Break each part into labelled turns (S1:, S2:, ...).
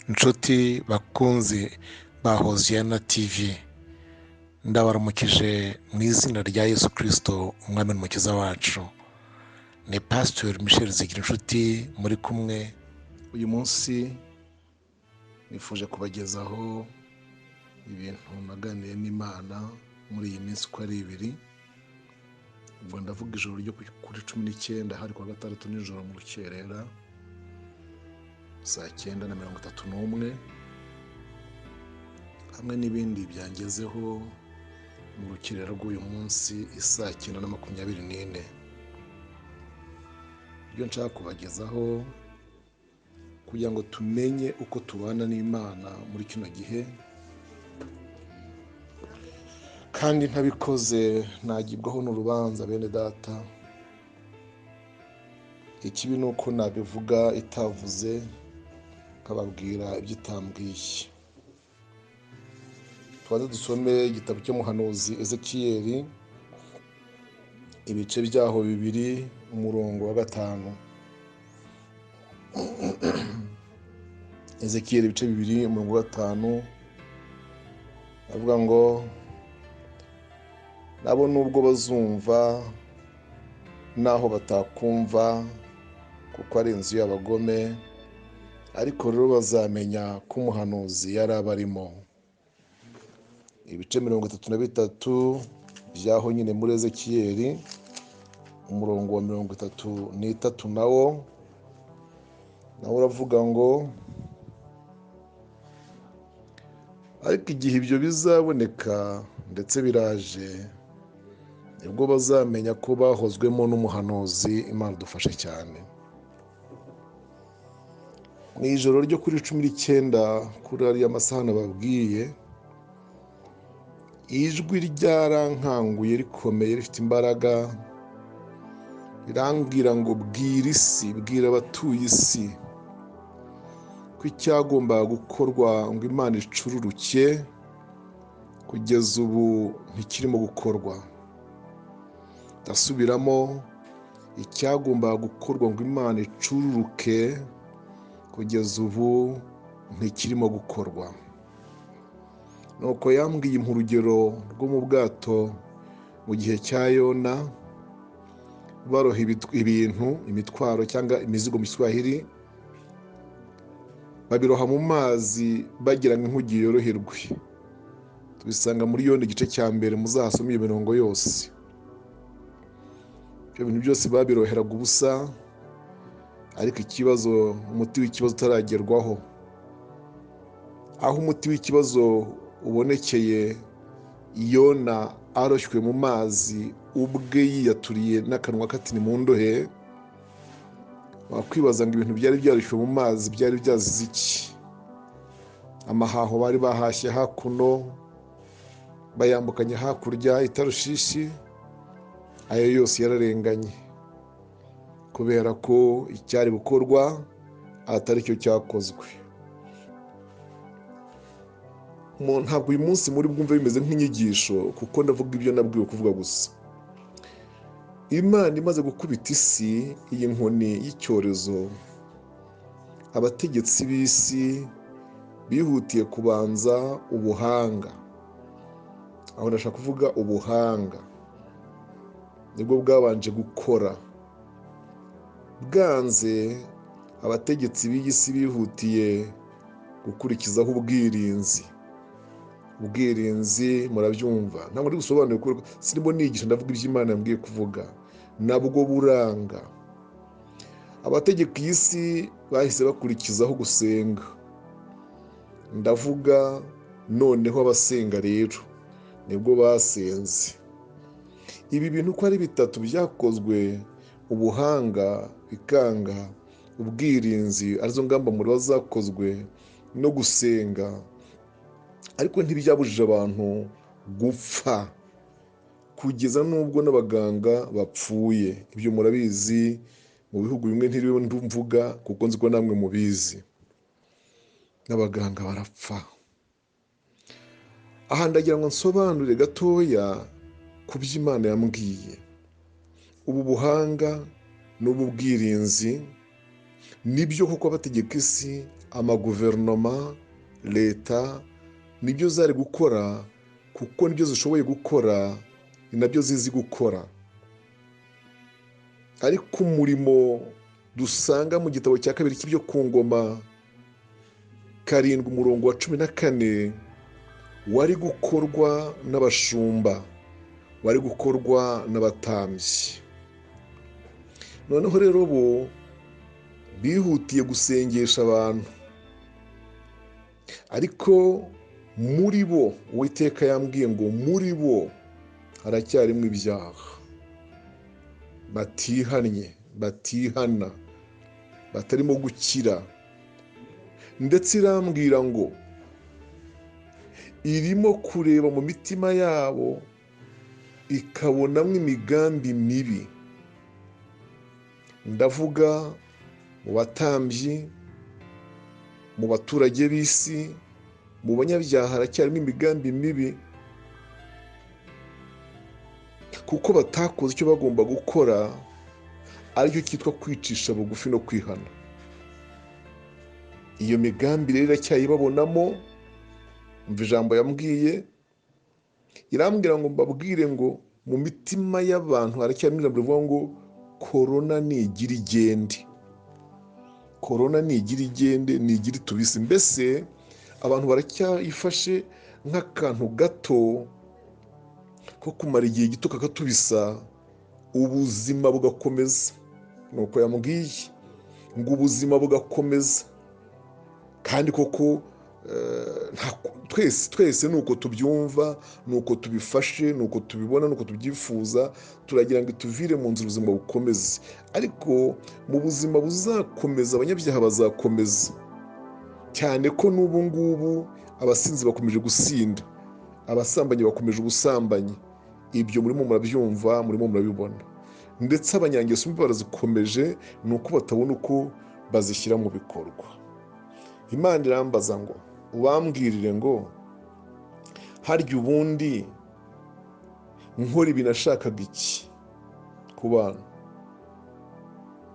S1: Inshuti bakunzi ba Hoziyana TV, ndabaramukije mu izina rya Yesu Kirisito umwami n'umukiza wacu. Ni Pasitori Michel Zigirinshuti muri kumwe. Uyu munsi nifuje kubagezaho ibintu naganiye n'Imana muri iyi minsi uko ari ibiri. Ubwo ndavuga ijoro ryo kuri 19, hari kuwa gatandatu nijoro mu rukerera saa 9:31, hamwe n'ibindi byangezeho mu rukerera rw'uyu munsi isaa 9:24. Ibyo nshaka kubagezaho kugira ngo tumenye uko tubana n'Imana muri kino gihe, kandi ntabikoze nagibwaho n'urubanza bene data. Ikibi ni uko nabivuga itavuze, nkababwira ibyo itambwiye. Tubanze dusome igitabo cy'umuhanuzi Ezekiyeli, ibice byaho 2, umurongo wa 5. Ezekiyeli ibice 2 umurongo wa 5 avuga ngo: nabo nubwo bazumva naho batakumva, kuko ari inzu y'abagome, ariko rero bazamenya ko umuhanuzi yari abarimo. Ibice 33 byaho nyine muri Ezekiyeli, umurongo wa 33 nawo uravuga ngo: ariko igihe ibyo bizaboneka ndetse biraje, nibwo bazamenya ko bahozwemo n'umuhanuzi. Imana dufashe cyane. Mu ijoro ryo kuri 19, kuri ariya masaha nababwiye, ijwi ryarankanguye rikomeye rifite imbaraga, rirambwira ngo: bwira isi, bwira abatuye isi ko icyagombaga gukorwa ngo Imana icururuke kugeza ubu ntikirimo gukorwa. Ndasubiramo, icyagombaga gukorwa ngo Imana icururuke kugeza ubu ntikirimo gukorwa. Nuko yambwiye urugero rwo mu bwato mu gihe cya Yona, baroha ibintu, imitwaro cyangwa imizigo mu Kiswahili, babiroha mu mazi bagira ngo inkugi yoroherwe. Tubisanga muri Yona igice cya 1, muzahasome iyo mirongo yose. Ibyo bintu byose babiroheraga ubusa, ariko ikibazo, umuti w'ikibazo utaragerwaho. Aho umuti w'ikibazo ubonekeye, Yona aroshywe mu mazi ubwe yiyaturiye n'akanwa kati ni mu ndohe. Wakwibaza ngo ibintu byari byaroshywe mu mazi byari byazize iki? Amahaho bari bahashye hakuno, bayambukanye hakurya itarushishi, ayo yose yararenganye kubera ko icyari gukorwa atari cyo cyakozwe. Ntabwo uyu munsi muri bwumve bimeze nk'inyigisho, kuko ndavuga ibyo nabwiwe kuvuga gusa. Imana imaze gukubita isi iyi nkoni y'icyorezo, abategetsi b'isi bihutiye kubanza ubuhanga. Aho ndashaka kuvuga ubuhanga nibwo bwabanje gukora. Bwanze, abategetsi b'iyi si bihutiye gukurikizaho ubwirinzi. Ubwirinzi murabyumva, ntabwo ndi gusobanura, sinimo nigisha, ndavuga ibyo Imana yambwiye kuvuga. Nabwo buranga. Abategeka iyi si bahise bakurikizaho gusenga. Ndavuga noneho abasenga rero nibwo basenze. Ibi bintu uko ari bitatu byakozwe, ubuhanga bikanga, ubwirinzi arizo ngamba muri zakozwe, no gusenga, ariko ntibyabujije abantu gupfa kugeza n'ubwo n'abaganga bapfuye. Ibyo murabizi, mu bihugu bimwe ntiriwe mvuga kuko nzi ko namwe mubizi, n'abaganga barapfa. Aha ndagira ngo nsobanure gatoya ku byo Imana yambwiye. Ubu buhanga n'ubu bwirinzi nibyo kuko abategeka isi, amaguverinoma, leta nibyo zari gukora, kuko nibyo zishoboye gukora, ni nabyo zizi gukora. Ariko umurimo dusanga mu gitabo cya kabiri cy'ibyo ku ngoma 7 umurongo wa 14 wari gukorwa n'abashumba, wari gukorwa n'abatambyi. Noneho rero bo bihutiye gusengesha abantu, ariko muri bo Uwiteka yambwiye ngo muri bo haracyarimo ibyaha, batihannye, batihana, batarimo gukira. Ndetse irambwira ngo irimo kureba mu mitima yabo ikabonamo imigambi mibi. Ndavuga mu batambyi, mu baturage b'isi, mu banyabyaha haracyarimo imigambi mibi, kuko batakoze icyo bagomba gukora, aricyo cyitwa kwicisha bugufi no kwihana. Iyo migambi rero iracyayibabonamo. Umva ijambo yambwiye, irambwira ngo mbabwire ngo mu mitima y'abantu haracyarimo ijambo rivuga ngo korona nigira igende, korona nigira igende, nigira itubise. Mbese abantu baracyayifashe nk'akantu gato ko kumara igihe gito kakatubisa, ubuzima bugakomeza. Nuko yambwiye ngo ubuzima bugakomeza, kandi koko twese nuko tubyumva, nuko tubifashe, nuko tubibona, nuko tubyifuza, turagira ngo ituvire mu nzira ubuzima bukomeze. Ariko mu buzima buzakomeza abanyabyaha bazakomeza, cyane ko n'ubu ngubu abasinzi bakomeje gusinda, abasambanyi bakomeje ubusambanyi. Ibyo murimo murabyumva, murimo murabibona. Ndetse abanyangeso mbi barazikomeje, ni uko batabona uko bazishyira mu bikorwa. Imana irambaza ngo ubambwirire ngo harya ubundi nkora ibi nashakaga iki ku bantu?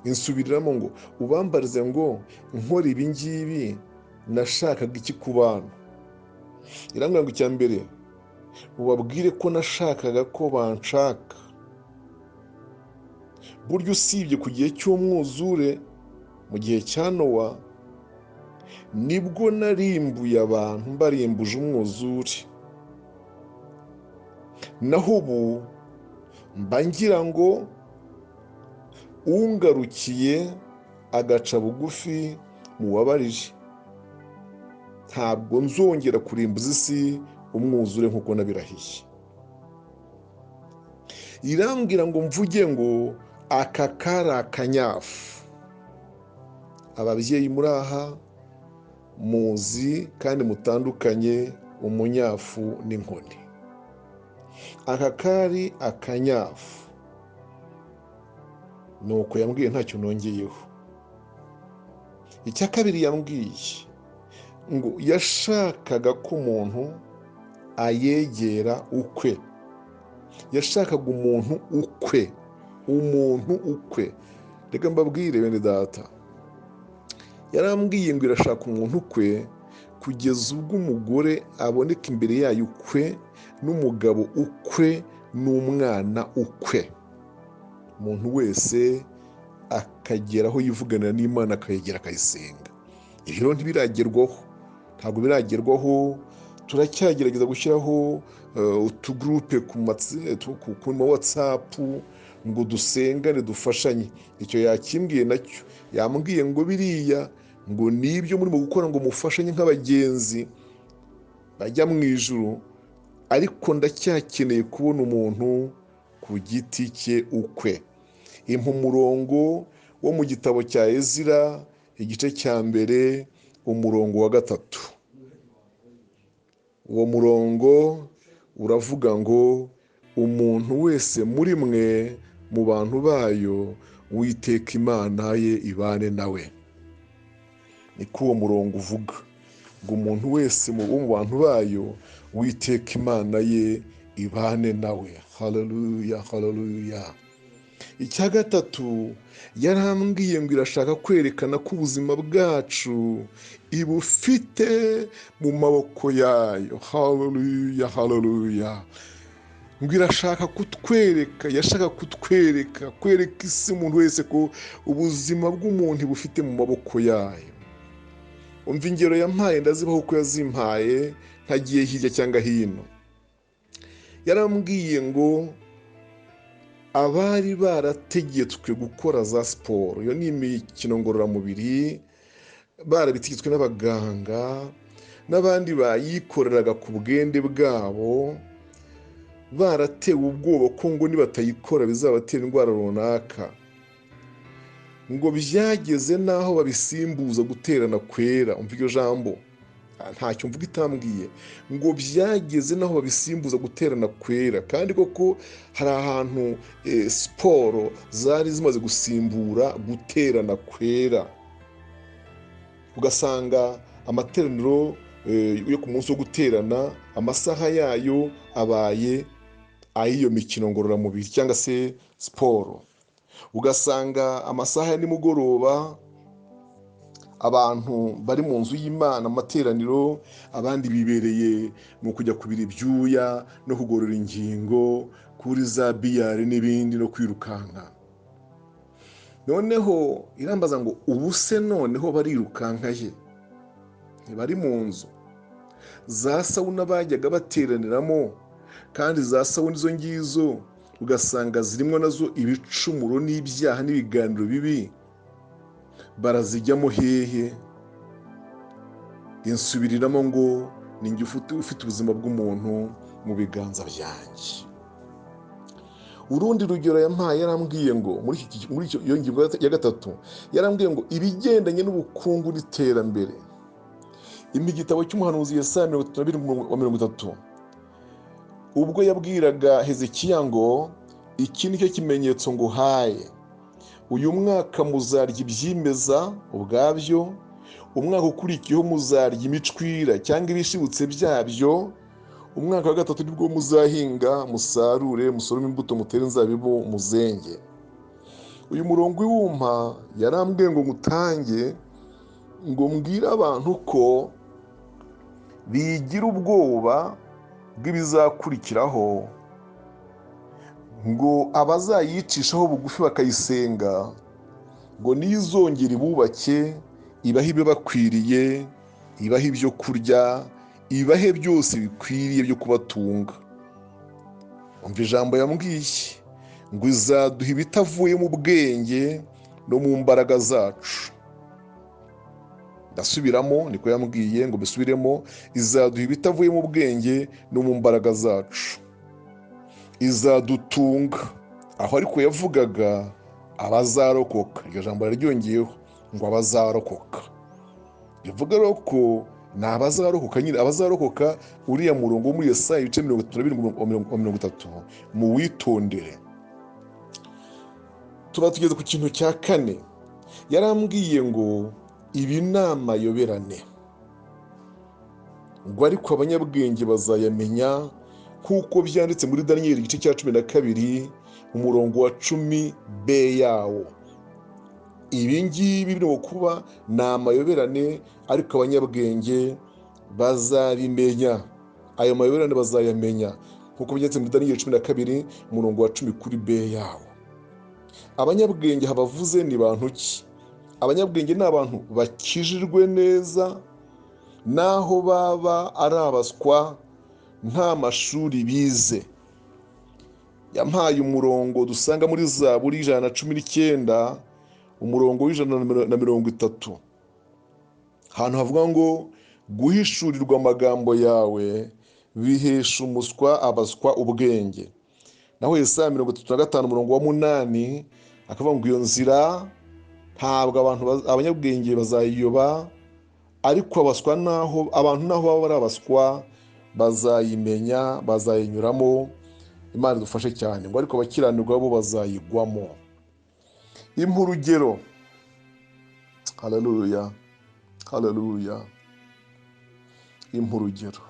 S1: Insubiriramo ngo ubambarize ngo nkora ibi ngibi nashakaga iki ku bantu? Irambwira ngo icya mbere ubabwire ko nashakaga ko banshaka. Burya usibye ku gihe cy'umwuzure, mu gihe cya Nowa, nibwo narimbuye abantu mbarimbuje umwuzure. Naho ubu mba ngira ngo ungarukiye agaca bugufi mubabarire, ntabwo nzongera kurimbuza isi umwuzure nk'uko nabirahiye. Irambwira ngo mvuge ngo aka kari akanyafu. Ababyeyi muri aha muzi kandi mutandukanye umunyafu n'inkoni. Aka kari akanyafu. Nuko yambwiye ntacyo nongeyeho. Icya kabiri yambwiye ngo yashakaga ko umuntu ayegera ukwe. Yashakaga umuntu ukwe, umuntu ukwe. Reka mbabwire bene data, yarambwiye ngo irashaka umuntu ukwe kugeza ubwo umugore aboneka imbere yayo ukwe, n'umugabo ukwe, n'umwana ukwe. Umuntu wese akagera aho yivuganira n'Imana, akayegera, akayisenga. Ibi rero ntibiragerwaho, ntabwo biragerwaho. Turacyagerageza gushyiraho utugurupe ku ma WhatsApp ngo dusengane, dufashanye. Icyo yakimbwiye nacyo, yambwiye ngo biriya ngo nibyo murimo gukora ngo mufashanye nk'abagenzi bajya mu ijuru, ariko ndacyakeneye kubona umuntu ku giti cye ukwe. Impa umurongo wo mu gitabo cya Ezira igice cya 1 umurongo wa 3. Uwo murongo uravuga ngo umuntu wese muri mwe mu bantu bayo Uwiteka Imana ye ibane nawe. Niko uwo murongo uvuga. Ngo umuntu wese wo mu bantu bayo, Uwiteka Imana ye ibane nawe. Haleluya, haleluya. Icya gatatu, yarambwiye ngo irashaka kwerekana ko ubuzima bwacu ibufite mu maboko yayo. Haleluya, haleluya. Ngo irashaka kutwereka, yashaka kutwereka, kwereka isi, umuntu wese, ko ubuzima bw'umuntu bufite mu maboko yayo. Umva ingero yampaye, ndazibaho uko yazimpaye, ntagiye hirya cyangwa hino. Yarambwiye ngo abari barategetswe gukora za siporo, iyo ni imikino ngororamubiri, barabitegetswe n'abaganga n'abandi bayikoreraga ku bwende bwabo, baratewe ubwoba ko ngo nibatayikora bizabatera indwara runaka, ngo byageze n'aho babisimbuza guterana kwera. Umva iryo jambo, ntacyo mvuga itambwiye. Ngo byageze n'aho babisimbuza guterana kwera, kandi koko hari ahantu siporo zari zimaze gusimbura guterana kwera. Ugasanga amateraniro yo ku munsi wo guterana, amasaha yayo abaye ay'iyo mikino ngororamubiri cyangwa se siporo. Ugasanga amasaha ya nimugoroba abantu bari mu nzu y'Imana, amateraniro, abandi bibereye mu kujya kubira ibyuya no kugorora ingingo kuri za biyari n'ibindi no kwirukanka. Noneho irambaza ngo ubu se noneho barirukanka he? Ntibari mu nzu za sauna bajyaga bateraniramo, kandi za sauna izo ngizo ugasanga zirimo nazo ibicumuro n'ibyaha n'ibiganiro bibi, barazijyamo hehe? Insubiriramo ngo ni njye ufite ubuzima bw'umuntu mu biganza byanjye. Urundi rugero yampaye, yarambwiye ngo muri iyo ngingo ya gatatu, yarambwiye ngo ibigendanye n'ubukungu n'iterambere, igitabo cy'umuhanuzi Yesaya 32:30, ubwo yabwiraga Hezekiya ngo iki nicyo kimenyetso nguhaye, uyu mwaka muzarya ibyimeza ubwabyo, umwaka ukurikiyeho muzarya imicwira cyangwa ibishibutse byabyo, umwaka wa gatatu nibwo muzahinga, musarure, musorome imbuto, mutere inzabibu, muzenge. Uyu murongo w'umpa yarambwiye ngo ngutange, ngo mbwire abantu ko bigira ubwoba bw'ibizakurikiraho, ngo abazayicishaho bugufi bakayisenga, ngo nizongere ibubake, ibahe ibibakwiriye, ibahe ibyo kurya, ibahe byose bikwiriye byo kubatunga. Umva ijambo yambwiye, ngo izaduha ibitavuye mu bwenge no mu mbaraga zacu. Ndasubiramo, niko yambwiye ngo mbisubiremo, izaduha ibitavuye mu bwenge no mu mbaraga zacu, izadutunga. Aho ariko yavugaga abazarokoka, iryo jambo yaryongeyeho ngo abazarokoka. Bivuga rero ko ni abazarokoka nyine, abazarokoka uriya murongo wo muri Yesaya ibice 32:30, muwitondere. Tuba tugeze ku kintu cya kane. Yarambwiye ngo ibi ni amayoberane, ngo ariko abanyabwenge bazayamenya, nk'uko byanditse muri Daniyeli igice cya 12 umurongo wa 10b yawo. Ibi ngibi birimo kuba ni amayoberane, ariko abanyabwenge bazabimenya, ayo mayoberane bazayamenya, nk'uko byanditse muri Daniyeli 12 umurongo wa 10 kuri b yawo. Abanyabwenge habavuze ni bantu ki? Abanyabwenge ni abantu bakijijwe neza, naho baba ari abaswa nta mashuri bize. Yampaye umurongo dusanga muri Zaburi 119 umurongo w'130, ahantu havuga ngo guhishurirwa amagambo yawe bihesha umuswa abaswa ubwenge. Naho Yesaya 35 umurongo wa 8 akavuga ngo iyo nzira ntabwo abantu abanyabwenge bazayiyoba, ariko abaswa naho abantu naho baba ari abaswa bazayimenya, bazayinyuramo. Imana idufashe cyane, ngo ariko abakiranirwa bo bazayigwamo. Impa urugero. Haleluya, haleluya. Impa urugero,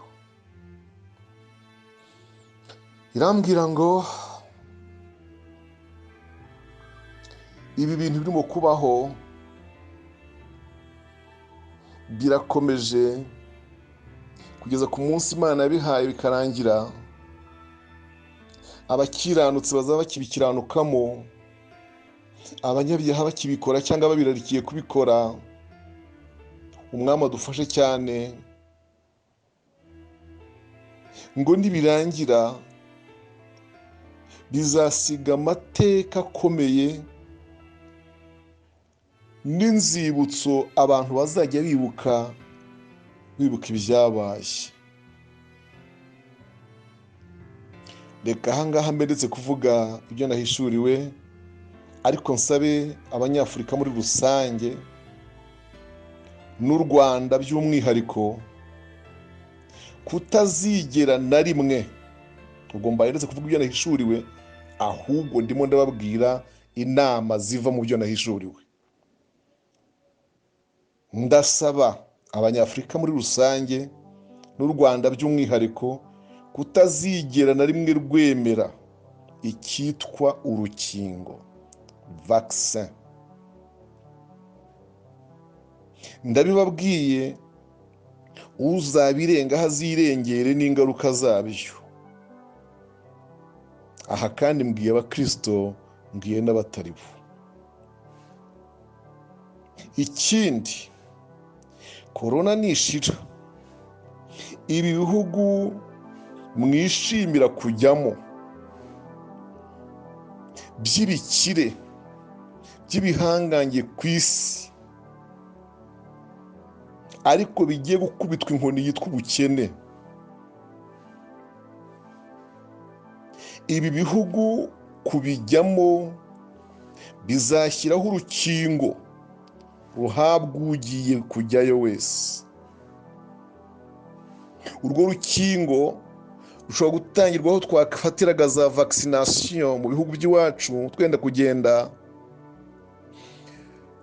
S1: irambwira ngo ibi bintu birimo kubaho birakomeje kugeza ku munsi Imana yabihaye bikarangira. Abakiranutsi bazaba bakibikiranukamo, abanyabyaha bakibikora cyangwa babirarikiye kubikora. Umwami adufashe cyane ngo nibirangira bizasiga amateka akomeye n'inzibutso abantu bazajya bibuka ibyabaye. Reka ahangaha mberetse kuvuga ibyo nahishuriwe, ariko nsabe Abanyafurika muri rusange n'u Rwanda by'umwihariko kutazigera na rimwe, ubwo mbaretse kuvuga ibyo nahishuriwe, ahubwo ndimo ndababwira inama ziva mu byo nahishuriwe. Ndasaba Abanyafurika muri rusange n'u Rwanda by'umwihariko kutazigera na rimwe rwemera icyitwa urukingo, vaccin. Ndabibabwiye, uzabirengaho azirengere n'ingaruka zabyo. Aha kandi mbwiye abakristo, mbwiye n'abatari bo. Ikindi, korona nishira, ibi bihugu mwishimira kujyamo by'ibikire, by'ibihangange ku isi, ariko bigiye gukubitwa inkoni yitwa ubukene. Ibi bihugu kubijyamo bizashyiraho urukingo ruhabwa ugiye kujyayo wese. Urwo rukingo rushobora gutangirwaho twafatiraga za vaccination mu bihugu by'iwacu twenda kugenda,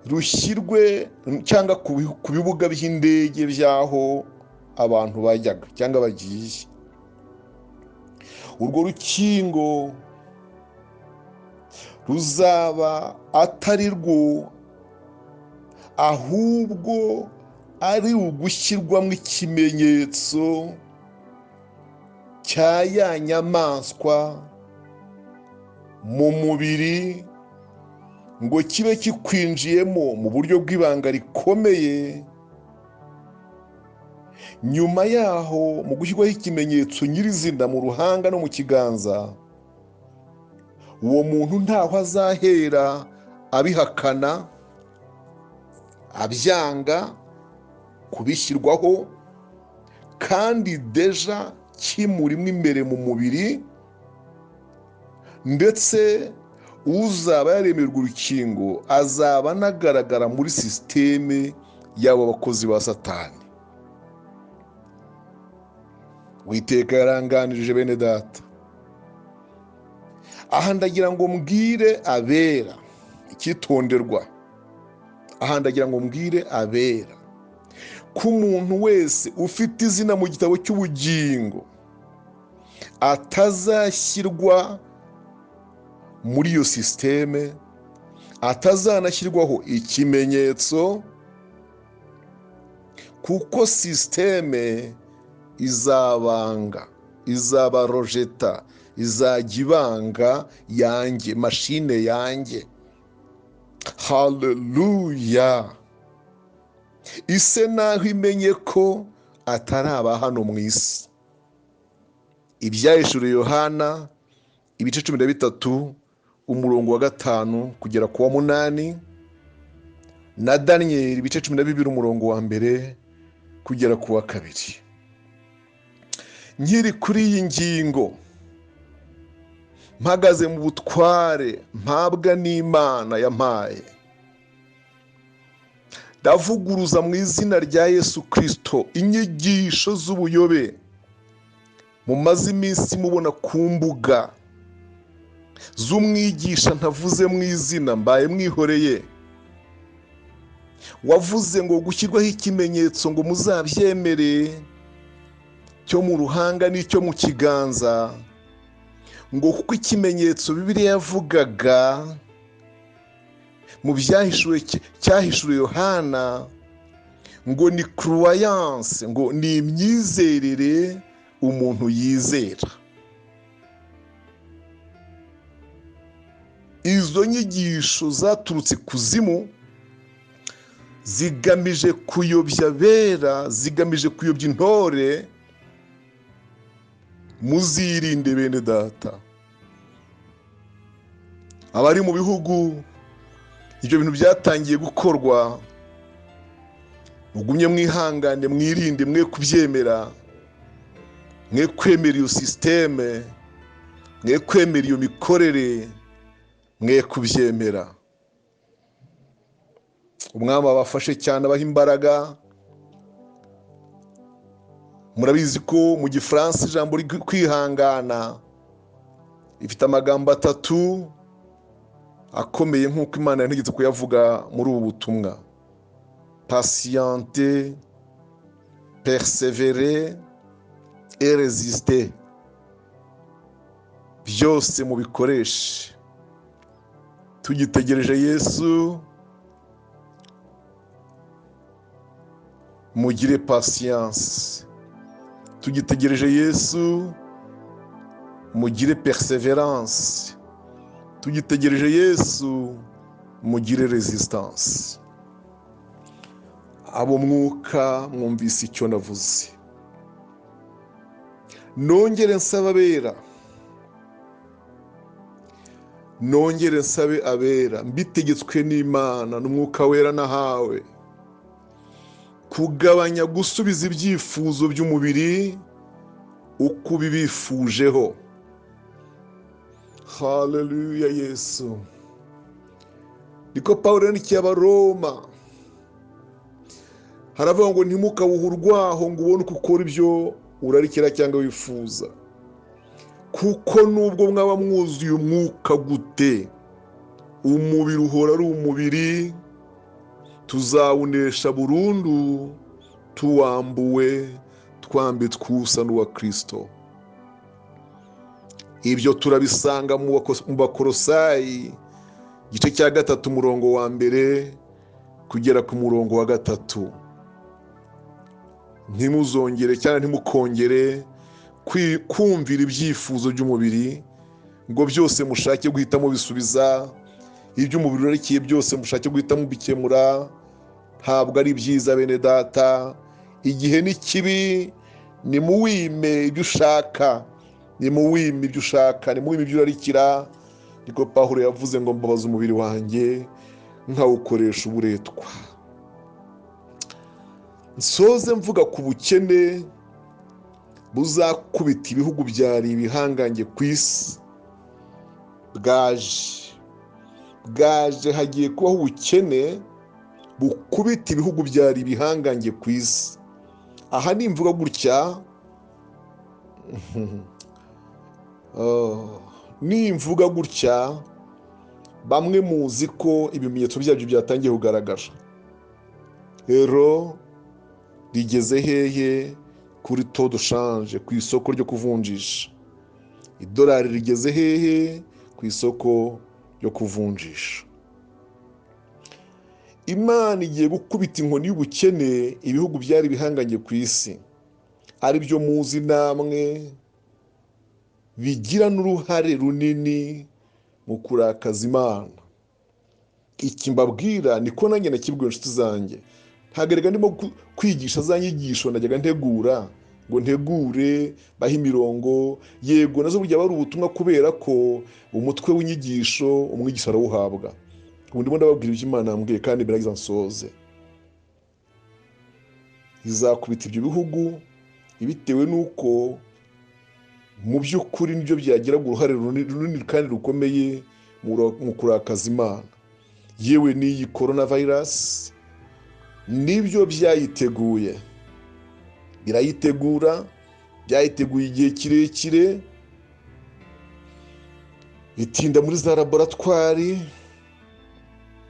S1: rushyirwe cyangwa ku bibuga by'indege by'aho abantu bajyaga cyangwa bagiye. Urwo rukingo ruzaba atari rwo, ahubwo ari ugushyirwamo ikimenyetso cya ya nyamaswa mu mubiri, ngo kibe kikwinjiyemo mu buryo bw'ibanga rikomeye. Nyuma yaho, mu gushyirwaho ikimenyetso nyirizina mu ruhanga no mu kiganza, uwo muntu ntaho azahera abihakana, abyanga kubishyirwaho, kandi deja kimurimo imbere mu mubiri. Ndetse uzaba yaremerwa urukingo azaba anagaragara muri sisiteme y'abo bakozi ba Satani. Uwiteka yaranganirije bene data. Aha ndagira ngo mbwire abera icyitonderwa. Aha ndagira ngo mbwire abera ko umuntu wese ufite izina mu gitabo cy'ubugingo atazashyirwa muri iyo sisiteme, atazanashyirwaho ikimenyetso, kuko sisiteme izabanga, izabarojeta, izajya ibanga yanjye, mashine yanjye. Haleluya! Ise naho imenye ko atari aba hano mu isi. Ibyahishuriwe Yohana ibice 13 umurongo wa 5 kugera ku wa 8, na Daniyeli ibice 12 umurongo wa 1 kugera ku wa 2. Nkiri kuri iyi ngingo, mpagaze mu butware mpabwa n'Imana yampaye, ndavuguruza mu izina rya Yesu Kristo inyigisho z'ubuyobe mumaze iminsi mubona ku mbuga z'umwigisha ntavuze mu izina, mbaye mwihoreye, wavuze ngo gushyirwaho ikimenyetso ngo muzabyemere, cyo mu ruhanga n'icyo mu kiganza, ngo kuko ikimenyetso Bibiliya yavugaga mu byahishuwe cyahishuwe Yohana ngo ni croyance, ngo ni imyizerere umuntu yizera. Izo nyigisho zaturutse kuzimu zigamije kuyobya abera, zigamije kuyobya intore. Muzirinde bene data. Abari mu bihugu ibyo bintu byatangiye gukorwa, mugumye mwihangane, mwirinde, mwe kubyemera, mwe kwemera iyo systeme, mwe kwemera iyo mikorere, mwe kubyemera. Umwami abafashe cyane, abaha imbaraga. Murabizi ko mu Gifaransa ijambo kwihangana rifite amagambo atatu akomeye nk'uko Imana yantegetse kuyavuga muri ubu butumwa: patienter, persévérer et résister. Byose mubikoreshe tugitegereje Yesu. Mugire patience, tugitegereje Yesu. Mugire perseverance, tugitegereje Yesu. Mugire resistance. Abo mwuka mwumvise icyo navuze. Nongere nsaba abera, nongere nsabe abera, mbitegetswe n'Imana n'umwuka wera nahawe, kugabanya gusubiza ibyifuzo by'umubiri uko ubibifujeho. Haleluya Yesu. Niko Pawulo yandikiye Abaroma, haravuga ngo ntimukawuhe urwaho ngo ubone uko ukora ibyo urarikira cyangwa wifuza, kuko nubwo mwaba mwuzuye umwuka gute, umubiri uhora ari umubiri, tuzawunesha burundu tuwambuwe, twambitswe ubusa n'uwa Kristo. Ibyo turabisanga mu Bakolosayi igice cya 3 umurongo wa 1 kugera ku murongo wa 3. Ntimuzongere cyangwa ntimukongere kumvira ibyifuzo by'umubiri, ngo byose mushake guhita mubisubiza, ibyo umubiri urarikiye byose mushake guhita mubikemura. Ntabwo ari byiza bene data. Igihe ni kibi, nimuwime ibyo ushaka, nimuwime ibyo ushaka, nimuwime ibyo urarikira. Niko Pawulo yavuze ngo mbabaza umubiri wanjye nkawukoresha uburetwa. Nsoze mvuga ku bukene buzakubita ibihugu byari ibihangange ku isi. Bwaje hagiye kubaho ubukene bukubita ibihugu byari ibihangange ku isi. Aha nimvuga gutya, nimvuga gutya, bamwe muzi ko ibimenyetso byabyo byatangiye kugaragara. Ero rigeze hehe kuri taux de change, ku isoko ryo kuvunjisha? Idolari rigeze hehe ku isoko ryo kuvunjisha? Imana igiye gukubita inkoni y'ubukene ibihugu byari bihanganye ku isi, ari byo muzi namwe bigira n'uruhare runini mu kurakaza Imana. Iki mbabwira niko nanjye nakibwiwe inshuti zanjye. Ntagerega ndimo kwigisha za nyigisho najyaga ntegura ngo ntegure bahe imirongo, yego nazo burya bari ubutumwa, kubera ko umutwe w'inyigisho umwigisha arawuhabwa. Ubu ndimo ndababwira ibyo Imana yambwiye kandi biragiza nsoze. Izakubita ibyo bihugu bitewe n'uko mu by'ukuri nibyo byagiraga uruhare runini kandi rukomeye mu kurakaza Imana. Yewe n'iyi coronavirus nibyo byayiteguye, birayitegura, byayiteguye igihe kirekire, itinda muri za laboratwari.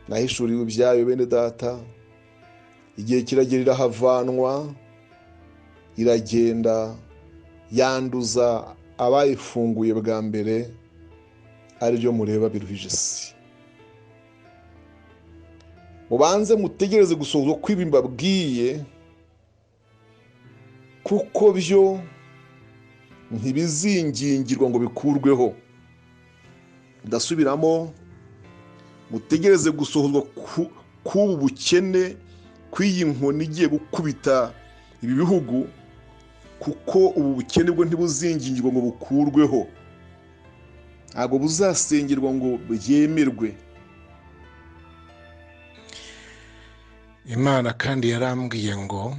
S1: Nahishuriwe ibyayo bene data, igihe kiragera irahavanwa, iragenda. Yanduza abayifunguye bwa mbere, aribyo mureba biruhije isi. Mubanze mutegereze gusohozwa kw'ibi mbabwiye, kuko byo ntibizingingirwa ngo bikurweho. Ndasubiramo, mutegereze gusohozwa k'ubu bukene, kw'iyi nkoni igiye gukubita ibi bihugu, kuko ubu bukene bwo ntibuzingingirwa ngo bukurweho, ntabwo buzasengerwa ngo byemerwe.
S2: Imana kandi yarambwiye ngo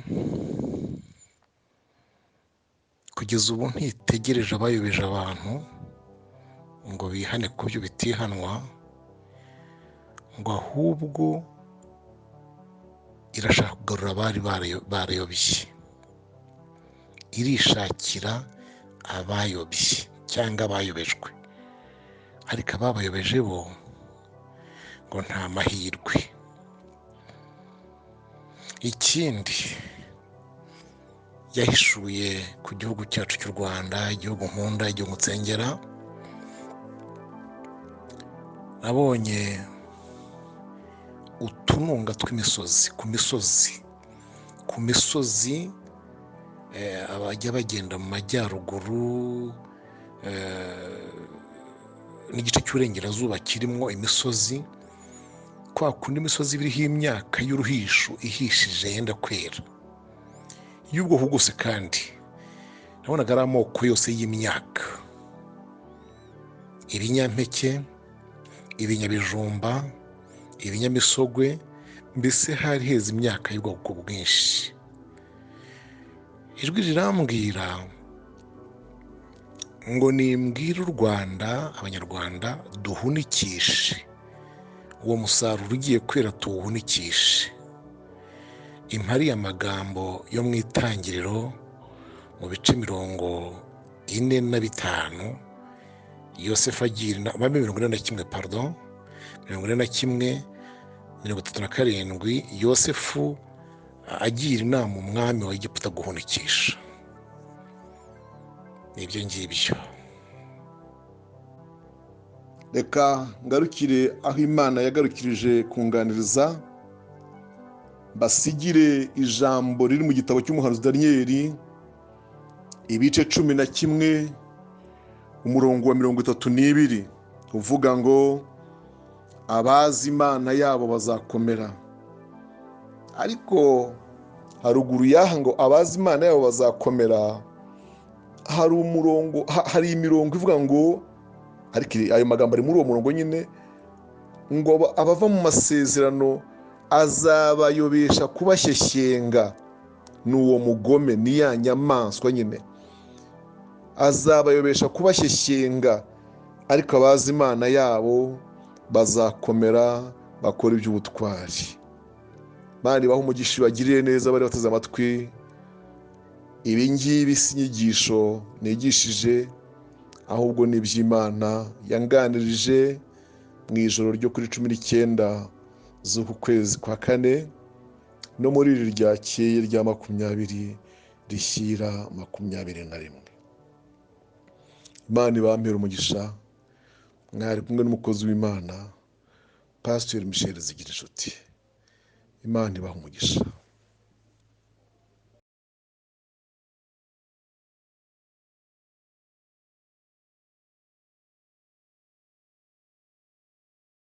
S2: kugeza ubu ntitegereje abayobeje abantu ngo bihane ku byo bitihanwa, ngo ahubwo irashaka kugarura abari barayobye, irishakira abayobye cyangwa abayobejwe, ariko ababayobeje bo ngo nta mahirwe. Ikindi yahishuye ku gihugu cyacu cy'u Rwanda, igihugu nkunda, igihugu nsengera, nabonye utununga tw'imisozi ku misozi, ku misozi abajya bagenda mu majyaruguru n'igice cy'uburengerazuba kirimo imisozi, kwa kundi imisozi iriho imyaka y'uruhisho ihishije yenda kwera y'ubwoko bwose, kandi nabonaga ari amoko yose y'imyaka, ibinyampeke, ibinyabijumba, ibinyamisogwe, mbese hari heza imyaka y'ubwoko bwinshi. Ijwi rirambwira ngo nimbwire u Rwanda, Abanyarwanda duhunikishe uwo musaruro ugiye kwera, tuwuhunikishe. Impari amagambo yo mu Itangiriro mu bice 45, Yosefu agira inama, 41, pardon, 41, 37, Yosefu agira inama umwami wa Egiputa guhunikisha. Nibyo ngibyo.
S1: Reka ngarukire aho Imana yagarukirije kunganiriza, basigire ijambo riri mu gitabo cy'umuhanuzi Daniyeli, ibice 11, umurongo wa 32, uvuga ngo abazi Imana yabo bazakomera. Ariko haruguru y'aha ngo abazi Imana yabo bazakomera, hari umurongo, hari imirongo ivuga ngo, ariko ayo magambo ari muri uwo murongo nyine, ngo abava mu masezerano azabayobesha kubashyeshyenga. Ni uwo mugome, ni ya nyamaswa nyine, azabayobesha kubashyeshyenga, ariko abazi Imana yabo bazakomera bakora iby'ubutwari. Bari baho umugisha, bagiriye neza bari bateze amatwi. Ibi ngibi si inyigisho nigishije, ahubwo ni iby'Imana yanganirije mu ijoro ryo kuri 19 z'uku kwezi kwa kane, no muri iri ryakeye rya 20 rishyira 21. Imana ibampere umugisha. Mwari kumwe n'umukozi w'Imana Pasiteri Michel Zigirinshuti. Imana ibaha umugisha.